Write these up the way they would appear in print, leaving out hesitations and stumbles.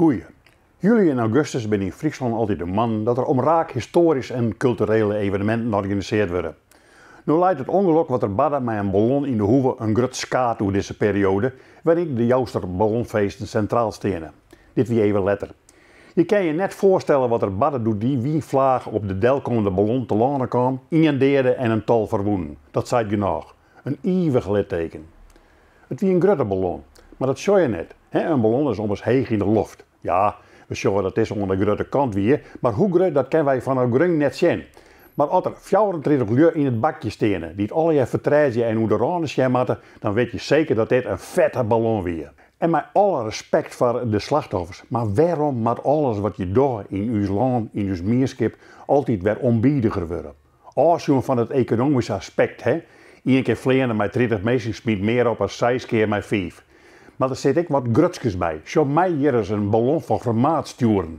Goeie. July en augustus binne yn Fryslân altyd de moannen dat der omraak histoaryske en kulturele eveneminten organisearre wurde. No leit it ûngelok wat der barde mei in ballon yn De Hoeve in grut skaad oer dizze perioade, wêryn't de Jouster ballonfeesten sintraal steane. Dit wie even letter. Je kinne je net foarstelle wat der barde doe't dy wynflaach op de delkommende ballon telâne kaam, ien deade en in tal ferwûnen. Dat seit genôch. In ivich litteken. It wie in grutte ballon, mar dat sjogge je net. Hè, in ballon is ommers heech yn de loft. Ja, we sjogge dat dizze oan de grutte kant wie, mar hoe grut dat kinne wy fan 'e grûn net sjen. Mar as der 34 lju yn it bakje steane, dy't allegear fertrêdzje en oer de râne sjen moatte, dan wit je seker dat dit in fette ballon wie. En mei alle respekt foar de slachtoffers, mar wêrom moat alles wat je dogge yn ús lân, yn ús mienskip, altyd wer ûnbidiger wurde? Ôfsjoen fan it ekonomyske aspekt, hè? Ien kear fleane mei 30 minsken smyt mear op as seis kear mei fiif. Mar der sit ek wat grutskens by. Sjoch my hjir ris in ballon fan formaat stjoeren.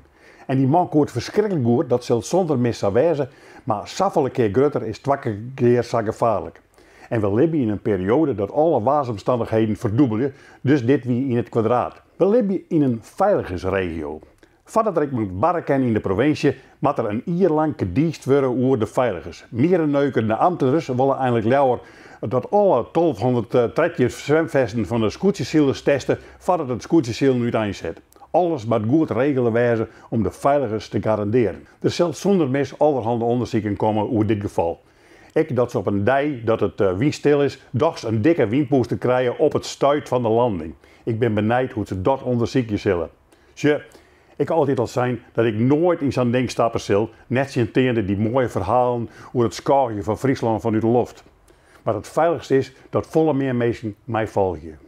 En dy man koe it ferskriklik goed, dat sil sûnder mis sa wêze, mar safolle kear grutter is twa kear sa gefaarlik. En we libje yn in perioade dat alle waarsomstannichheden ferdûbelje, dus dit wie yn it kwadraat. We libje yn in feiligensregio. Foardat der ek mar barre kin yn de provinsje, moat der in jier lang kediisd wurde oer de feiligens. Miereneukende amtners wolle einlik leaver dat alle 1213 swimfesten fan de skûtsjesilers teste foardat it skûtsjesilen úteinset. Alles moat goed regele wêze om de feiligens te garandearjen. Der sil sûnder mis allerhande ûndersiken komme oer dit gefal. Ek dat se op in dei dat it wynstil is, dochs in dikke wynpûster krije op it stuit fan de landing. Ik bin benijd hoe't se dat ûndersykje sille. Sjoch, ik ha altyd al sein dat ik noait yn sa'n ding stappe sil, nettsjinsteande dy moaie ferhalen oer it skôgjen fan Fryslân fanút de loft. Mar it feilichste is dat folle mear minsken my folgje.